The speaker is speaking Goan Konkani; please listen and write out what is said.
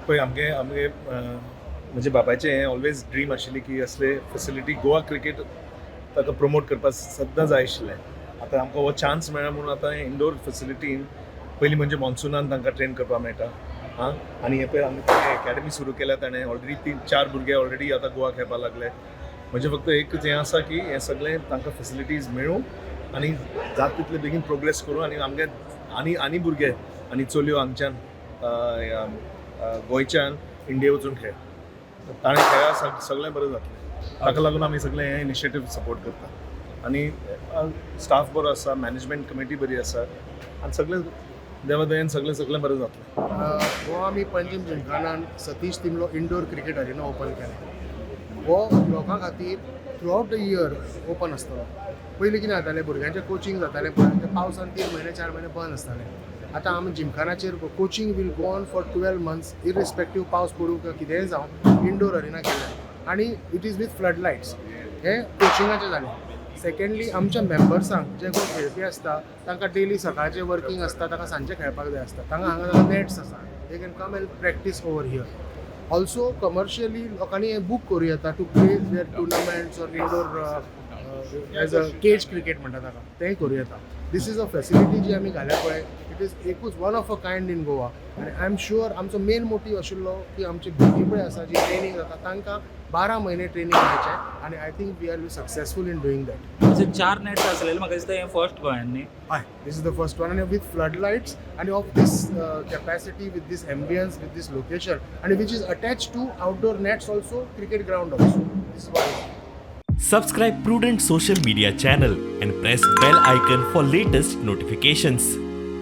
पळय, आमगे म्हजे बापायचें हें ऑलवेज ड्रीम आशिल्ली की असले फेसिलिटी गोवा क्रिकेट ताका प्रमोट करपाक सद्दां जाय आशिल्लें. आतां आमकां हो चान्स मेळ्ळा म्हणून आतां इंडोर फेसिलिटीन पयलीं म्हणजे मॉन्सुनान तांकां ट्रेन करपाक मेळटा. आं, आनी हे पळय, आमी एकेडमी सुरू केल्या. ताणें ऑलरेडी तीन चार भुरगे ऑलरेडी आतां गोवा खेळपाक लागले. म्हणजे फक्त एकच हें आसा की हें सगळें तांकां फेसिलिटीज मेळूं आनी जाता तितले बेगीन प्रोग्रेस करूं आनी आमगे आनी आनी भुरगे आनी चलयो हांगच्यान गोंयच्यान इंडिया वचून खेळ. ताणें खेळा, सगळें बरें जातलें. ताका लागून आमी सगळें हें इनिशिएटीव सपोर्ट करता आनी स्टाफ बरो आसा, मॅनेजमेंट कमिटी बरी आसा आनी सगळें देवा दयेन सगळें सगळें बरें जातलें. हो आमी पंजीम जिमखानान Satish Timlo indoor cricket arena open केला. हो लोकां खातीर through out the year open आसतलो. पयलीं कितें जातालें, भुरग्यांचें कोचिंग जातालें, पण ते पावसान 3 म्हयने 4 म्हयने बंद आसतालें. आतां आमी जिमखानाचेर coaching will go on for 12 months, irrespective पावस पडूं किंवा कितेंय जावं. इंडोर अरिना केल्या आनी it is with flood lights. हें कोचिंगाचें जालें. सेकंडली, आमच्या मेंबर्सांक जे कोण खेळपी आसता, तांकां डेली सकाळचें वर्किंग आसता, तांकां सांजचें खेळपाक जाय आसता, तांकां हांगा नॅट्स आसा. They can come and practice over here also. Commercially लोकांनी हें बूक करूं येता to play their tournaments or indoor as a cage cricket म्हणटा ताका, तेंय करूं येता. This is a facility जी आमी घाल्या पळय, it is एकूच one of a kind in Goa. आनी I am sure आमचो मेन मोटीव आशिल्लो की आमची भुरगीं पळय आसा, जी ट्रेनींग जाता, तांकां 12 म्हयने ट्रेनींग मेळचें आनी I think we are successful in doing that. अशे चार नेट्स आसलेले, म्हाका दिसता हें फर्स्ट गोंयांनी. हय, this is the first one आनी विथ फ्लड लायट्स आनी of this capacity, with this ambience, with this location आनी which is attach to outdoor nets also, cricket ground also. This one. Subscribe Prudent Social Media channel and press bell icon for latest notifications.